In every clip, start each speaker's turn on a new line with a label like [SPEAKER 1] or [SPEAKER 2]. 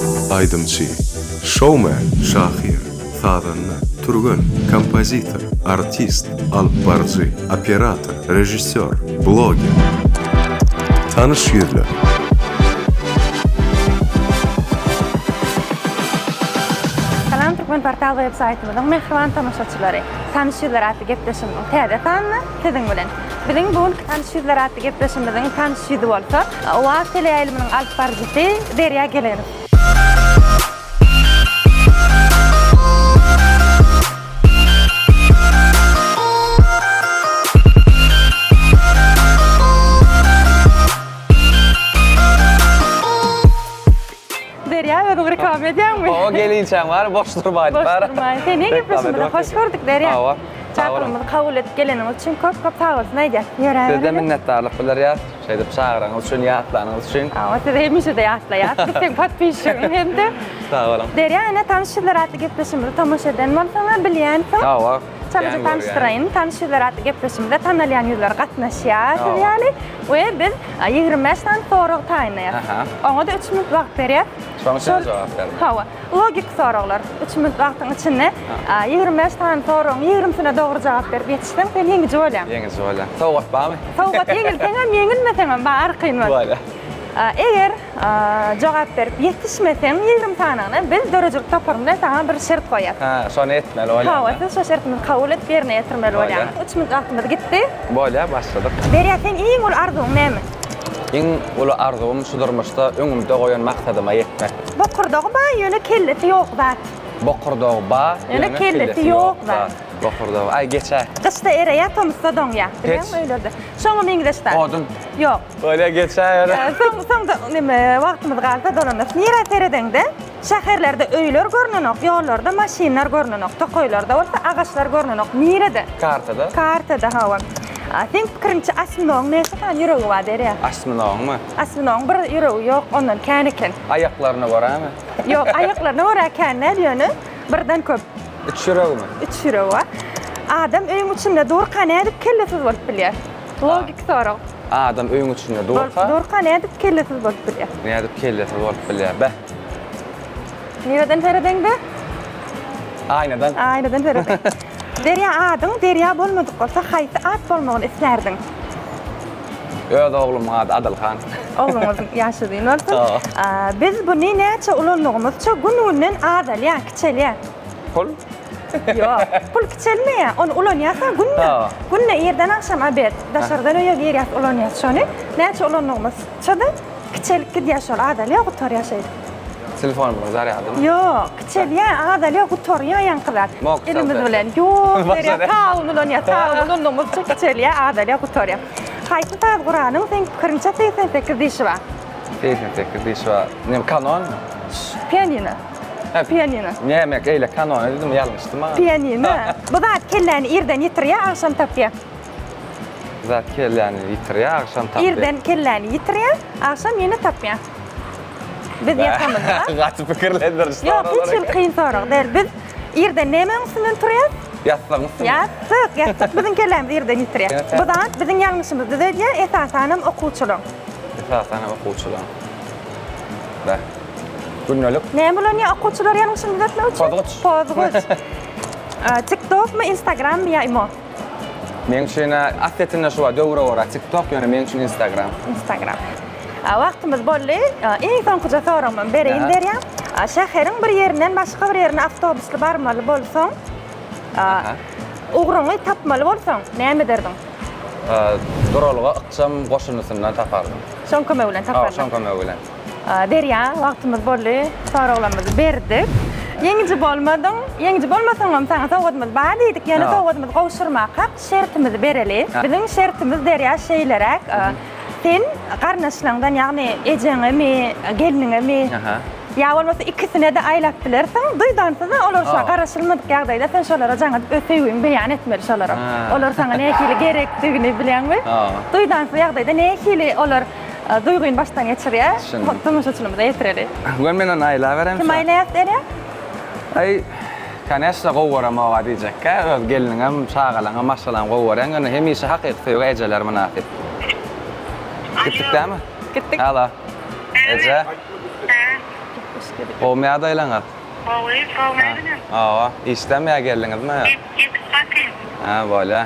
[SPEAKER 1] Aýdymçy, şoumen, şahyr, sazanda, türgen, kompozitor, artist, alypbaryjy, operator, režissýor, bloger. Tanyş ýüzler.
[SPEAKER 2] Salam Türkmenportal web saýtymyzyň mähriban tomaşaçylary! Tanyş ýüzler atly gepleşigimiziň täze sanyna siziň bilen. Biziň bu günki Tanyş ýüzler atly gepleşigimiziň tanyş ýüzi bolsa, Owaz teleýaýlymynyň alyp baryjysy Derýa Gelenow. Derýa özüň reklama edýäňmi?
[SPEAKER 3] Hawa gelinçäň bar boş durmaýyn.
[SPEAKER 2] Boş durmaýyn. Seni gepleşigimize hoş gördük Derýa.
[SPEAKER 3] Hawa.
[SPEAKER 2] Çakyrygymyzy kabul edip geleniňiz üçin köp köp sag bolsun aýdýas. Ýöräberiň.
[SPEAKER 3] Sizden minnetdarlyk bildirýäs. Şeýdip çagyraňyz üçin, ýatlanyňyz üçin.
[SPEAKER 2] Hawa sizi hemişe-de ýatlaýas. Biz seň podpisçigiň hem-de.
[SPEAKER 3] Sag boluň.
[SPEAKER 2] Derýa ene Tanyş ýüzler atly gepleşigimizi tomaşa eden bolsaňa bilýänsiň.
[SPEAKER 3] Hawa.
[SPEAKER 2] Çalaja tanyşdyraýyn. Tanyş ýüzler atly gepleşigimize tanalýan ýüzler gatnaşýar siz ýaly we biz 25 sany sorag taýynlaýarys. Oňa-da üç minut wagt berýäs.
[SPEAKER 3] Şonuň üçin jogap bermeli.
[SPEAKER 2] Hawa. Logiki soraglar. Üç minut wagtyň içinde 25 sany soragyň ýigrimisine dogry jogap berip ýetişseň, sen ýeňiji bolýaň.
[SPEAKER 3] Ýeňiji bolýan. Sowgat barmy?
[SPEAKER 2] Sowgat ýeňilseňem, ýeňilmeseňem bar, arkaýyn bol.
[SPEAKER 3] Bolýar.
[SPEAKER 2] Eger jogap berip ýetişmeseň 20 sanygyna biz döredijilik toparymyz bilen saňa bir şert goýýas.
[SPEAKER 3] Hä, şony etmeli bolýar.
[SPEAKER 2] Hawa, siz şo şertimizi kabul edip ýerine ýetirmeli bolýaňyz. Üç minut wagtymyz gitdi.
[SPEAKER 3] Bolýar, başladyk.
[SPEAKER 2] Derýa, seň iň uly arzuwyň näme?
[SPEAKER 3] Iň uly arzuwym şu durmuşda öňümde goýan maksadyma ýetmek.
[SPEAKER 2] Bokurdagy bar, ýöne kellesi ýok zat.
[SPEAKER 3] Bokurdagy bar,
[SPEAKER 2] ýöne kellesi ýok zat.
[SPEAKER 3] Bokurdagy, aý geçä.
[SPEAKER 2] Gyşda ereýär, tomusda doňýar.
[SPEAKER 3] Peç.
[SPEAKER 2] Bilýäňmi öýlerde? Şoňa meňzeş zat.
[SPEAKER 3] Odun.
[SPEAKER 2] Ýok.
[SPEAKER 3] Bolýa geçäýeli.
[SPEAKER 2] Soň soňda neme wagtymyz galsa dolanarys. Nirä seredeňde şäherlerde öýler görnenok, ýollarda maşynlar görnenok, tokaýlarda bolsa agaçlar görnenok. Nirede?
[SPEAKER 3] Kartada.
[SPEAKER 2] Kartada hawa. Seň pikiriňçe osminogyň näçe sany ýüregi bar Derýa?
[SPEAKER 3] Osminogyňmy?
[SPEAKER 2] Osminogyň bir ýüregi ýok, ondan kän eken.
[SPEAKER 3] Aýaklaryna görämi?
[SPEAKER 2] Ýok, aýaklaryna görä kän däl ýöne birden köp.
[SPEAKER 3] Üç ýüregimi?
[SPEAKER 2] Üç ýüregi bar. Adam öýüň içinde durka nädip kellesiz bolup bilýär? Logiki sorag.
[SPEAKER 3] Adam öýüň içinde durka.
[SPEAKER 2] Durka nädip kellesiz bolup bilýär?
[SPEAKER 3] Nädip kellesiz bolup bilýär? Beh.
[SPEAKER 2] Nireden seredeňde?
[SPEAKER 3] Aýnadan.
[SPEAKER 2] Aýnadan seredeň. Derýa adyň Derýa bolmadyk bolsa haýsy at bolmagyny islärdiň?
[SPEAKER 3] Öz oglumyň ady Adylhan.
[SPEAKER 2] Ogluňyzyň ýaşy uzyn bolsun. Biz buny näçe ulandygymyzça gün-günden azalýar, kiçelýär.
[SPEAKER 3] Pul?
[SPEAKER 2] Ýok, pul kiçelmeýär. Ony ulanýarsyň günde. Günde irden agşam obed. Daşardan öýe girýäs, ulanýas şony. Näçe ulandygymyzça-da kiçelip gidýär şol, azalýar, gutarýar şeýdip.
[SPEAKER 3] Telefonymyzyň zarýadymy?
[SPEAKER 2] Ýok, kiçelýär, azalýar, gutarýar ýaňky zat. Elimiz bilen. Ýok, berýär, sabyn ulanýar, sabyn ulandygymyzça kiçelýär, azalýar, gutarýar. Haýsy saz guralyň seň pikiriňçe 88 dişi bar?
[SPEAKER 3] 88 dişi bar. Näme, kanonmy?
[SPEAKER 2] Pianino. Pianino.
[SPEAKER 3] Näme, eýle kanona diýdim, ýalňyşdym a.
[SPEAKER 2] Pianino. Bu zat kelläni irden ýitirýär, agşam tapýar.
[SPEAKER 3] Bu zat kelläni ýitirýär, agşam tapýar.
[SPEAKER 2] Irden kelläni ýitirýär, agşam ýene tapýar. Biz ýatamyzda.
[SPEAKER 3] Gaty pikirlendiriji
[SPEAKER 2] soraglar. Ýok, hiç hili kyn sorag däl. Biz irden nämäň üstünden turýas?
[SPEAKER 3] Ýassygyň üstünden.
[SPEAKER 2] Ýassyk, ýassyk biziň kellämizi irden ýitirýär. Bu zat biziň ýalňyşymyzy düzedýär, esasanam okuwçylaryň.
[SPEAKER 3] Esasanam okuwçylaryň. Bäh. Gündelik.
[SPEAKER 2] Näme ulanýar okuwçylar ýalňyşyny düzetmek üçin?
[SPEAKER 3] Pozguç.
[SPEAKER 2] Pozguç. TikTokmy, Instagrammy ýa imo?
[SPEAKER 3] Meň üçin asletinde şu wagt döwre görä TikTok, ýöne meň üçin Instagram.
[SPEAKER 2] Instagram. Wagtymyz boldy. Iň soňkuja soragymam bereýin Derýa. Şäheriň bir ýerinden başga bir ýerine awtobusly barmaly bolsaň, ugruňy tapmaly bolsaň, näme ederdiň?
[SPEAKER 3] Duralga ykjam goşundysyndan tapardym.
[SPEAKER 2] Şoň kömegi bilen tapardyň.
[SPEAKER 3] Hawa, şoň kömegi bilen.
[SPEAKER 2] Derýa, wagtymyz boldy, soraglarymyzy berdik. Ýeňiji bolmadyň. Ýeňiji bolmasaňam saňa sowgadymyz bar diýdik. Ýöne sowgadymyzy gowşurmakak şertimizi bereli. Biziň şertimiz Derýa şeýleräk. Sen garyndaşlaňdan, ýagny ejeňemi, gelniňemi, ýa bolmasa ikisine-de aýlap bilersiň. Duýdansyz-a olar şo garaşylmadyk ýagdaýda sen şolara jaň edip öz söýgiňi beýan etmeli şolara. Olar saňa nähili gerekdigini bilýäňmi? Duýdansyz ýagdaýda nähili olar duýgyny başdan geçirýär. Tomaşaçylymyza ýetireli.
[SPEAKER 3] Gör men ony aýlaberem.
[SPEAKER 2] Kim aýlaýar Derýa?
[SPEAKER 3] Aý, koneçno gowy göremok-a diýjekkä, öz gelniňem, çagalaňam, maşgalaňam gowy görýäň, ýöne hemişe hakyky söýgä ejeler mynasyp. Gitdik dämi?
[SPEAKER 2] Gitdik.
[SPEAKER 3] Alo. Eje.
[SPEAKER 2] Gepleşik edip.
[SPEAKER 3] Gowumy ýagdaýlaňyz?
[SPEAKER 4] Gowy, gowy näbilen?
[SPEAKER 3] Hawa, işdämi ýa geldiňizmi?
[SPEAKER 4] Ýetip bakyn.
[SPEAKER 3] Hä, bolýa.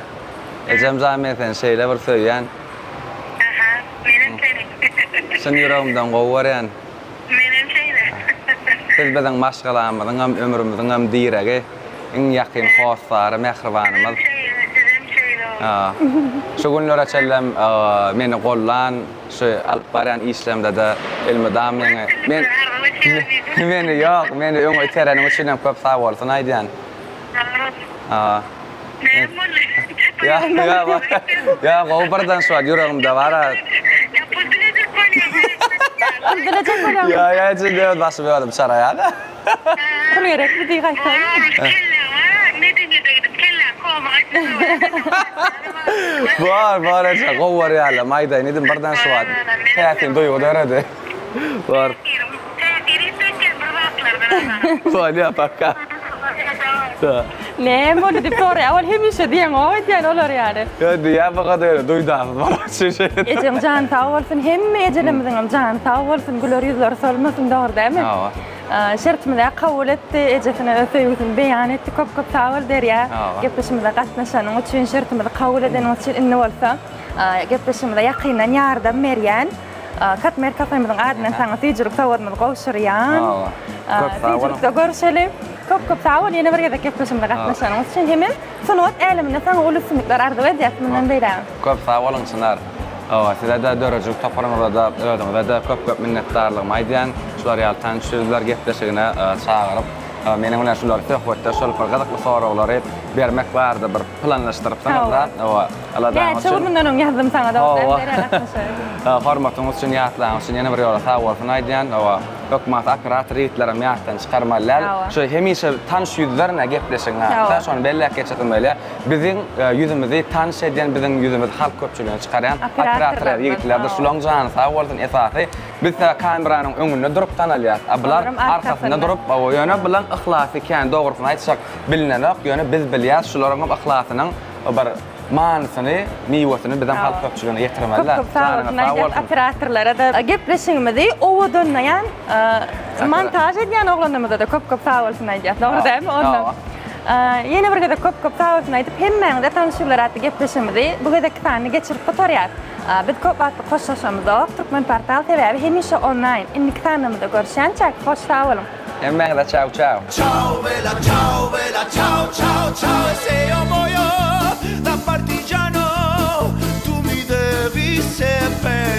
[SPEAKER 3] Ejem jan men seni şeýle bir söýýän.
[SPEAKER 4] Aha, menem seni.
[SPEAKER 3] Çyn ýüregimden gowy görýän.
[SPEAKER 4] Menem şeýle.
[SPEAKER 3] Siz biziň maşgalamyzyňam, ömrümiziňem diregi, iň ýakyn hossary, mähribanymyz.
[SPEAKER 4] Sizem şeýle, sizem şeýle boluň.
[SPEAKER 3] Şu günlere çenlem meni gollan, şu alyp barýan işlerimde-de elmydam meni, men, meni ýok, meni öňe itereniň üçinem köp sag bolsun aýdýan.
[SPEAKER 4] Sag bol. Näme boldy?
[SPEAKER 3] Ýa, ýa, ýa, gowy birden şu wagt ýüregimde bar-a.
[SPEAKER 4] Ýa pul dilejek bolýaň.
[SPEAKER 2] Pul dilejek bolýaň.
[SPEAKER 3] Ýa, ýa, indi öz başymy özüm çaraýan-a.
[SPEAKER 2] Pul gerekmi diý gaýtam.
[SPEAKER 4] Kelläňe medeniýete gidip kelläň koma
[SPEAKER 3] Bor, bor eje, gowy görýärler. Aýdaýyn diýdim birden şu wagt täsin duýgy döredi. Bor.
[SPEAKER 4] Täsir etýän bir zatlardan.
[SPEAKER 3] Bolýa, paka.
[SPEAKER 2] Näme boldy diýip soraýar. Ol hemişe diýeňok öýdýän olar ýaly.
[SPEAKER 3] Ýok diýýär, bu gadyr duýdansyz bolan üçin şeýle.
[SPEAKER 2] Ejeň jany sag bolsun, hemme ejelerimiziňem jany sag bolsun, güler ýüzleri solmasyn, dogry dälmi?
[SPEAKER 3] Hawa.
[SPEAKER 2] Şertimizi kabul etdi, ejesine öz söýgüsini beýan etdi. Köp köp sag bol Derýa. Gepleşigimize gatnaşanyň üçin, şertimizi kabul edeniň üçin indi bolsa gepleşigimize ýakyndan ýardam berýän Katmer kafemizň adyndan saňa süýjülik sowgadymyzy gowşurýan.
[SPEAKER 3] Köp sag boluň.
[SPEAKER 2] Süýjülikde görüşeli. Köp köp sag bol ýene bir gezek gepleşigimize gatnaşanyň üçin hemem sungat äleminde saňa uly üstünlikler arzuw edýäs mundan beýlägem.
[SPEAKER 3] Köp sag boluň Çynar. Hawa size-de döredijilik toparyňyza-da özüňize-de köp köp minnetdarlygymy aýdýan. Şular ýaly tanyş ýüzler gepleşigine çagyryp meniň bilen şulary söhbetdeş bolup bir gyzykly soraglary bermek barada bir planlaşdyrypsyňyz-da. Hawa. Aladaňyz
[SPEAKER 2] Näçe
[SPEAKER 3] üçin.
[SPEAKER 2] gün mundan öň ýazdym saňa dogry däl Derýa gatnaşaýyn.
[SPEAKER 3] Hormatyňyz üçin ýatlaňyz üçin ýene bir ýola sag bolsun aýdýan. Hawa. Hökman operator ýigitlerem ýatdan çykarmaly däl. Şu hemişe tanyş ýüzler ne gepleşigiň arasynda şony belläp geçesim gelýär. Biziň ýüzümizi tanyş edýän biziň ýüzümizi halk köpçüligine çykarýan operator ýigitlerdir. Şulaň jany sag bolsun esasy biz kameranyň öňünde durup tanalýas. A bular arkasynda durup hawa ýöne bulaň yhlasy kän dogrusyny aýtsak bilinenok ýöne biz bilýäs şularyň hem yhlasynyň bir manysyny, miwesini bizem halk köpçüligine ýetirmeli-dä.
[SPEAKER 2] Köp köp sag bolsun aýdýas operatorlara-da. Gepleşigimizi owadanlaýan, montaž edýän oglanlarymyza-da köp köp sag bolsun aýdýas. Dogry dälmi onda? Ýene bir gezek köp köp sag bolsun aýdyp, hemmäňize tanyşylar atly gepleşigimizi bu gezekki sanyny geçirip gutarýas. Biz köp wagtlyk hoşlaşamyzok, Türkmenportal sebäbi hemişe onlaýn. Indiki sanymyzda görüşýänçäk, hoş sag boluň!
[SPEAKER 3] Hemmäňize çau çau.
[SPEAKER 5] Ciao bella ciao bella ciao ciao ciao e se io muoio da partigiano tu mi devi seppellire.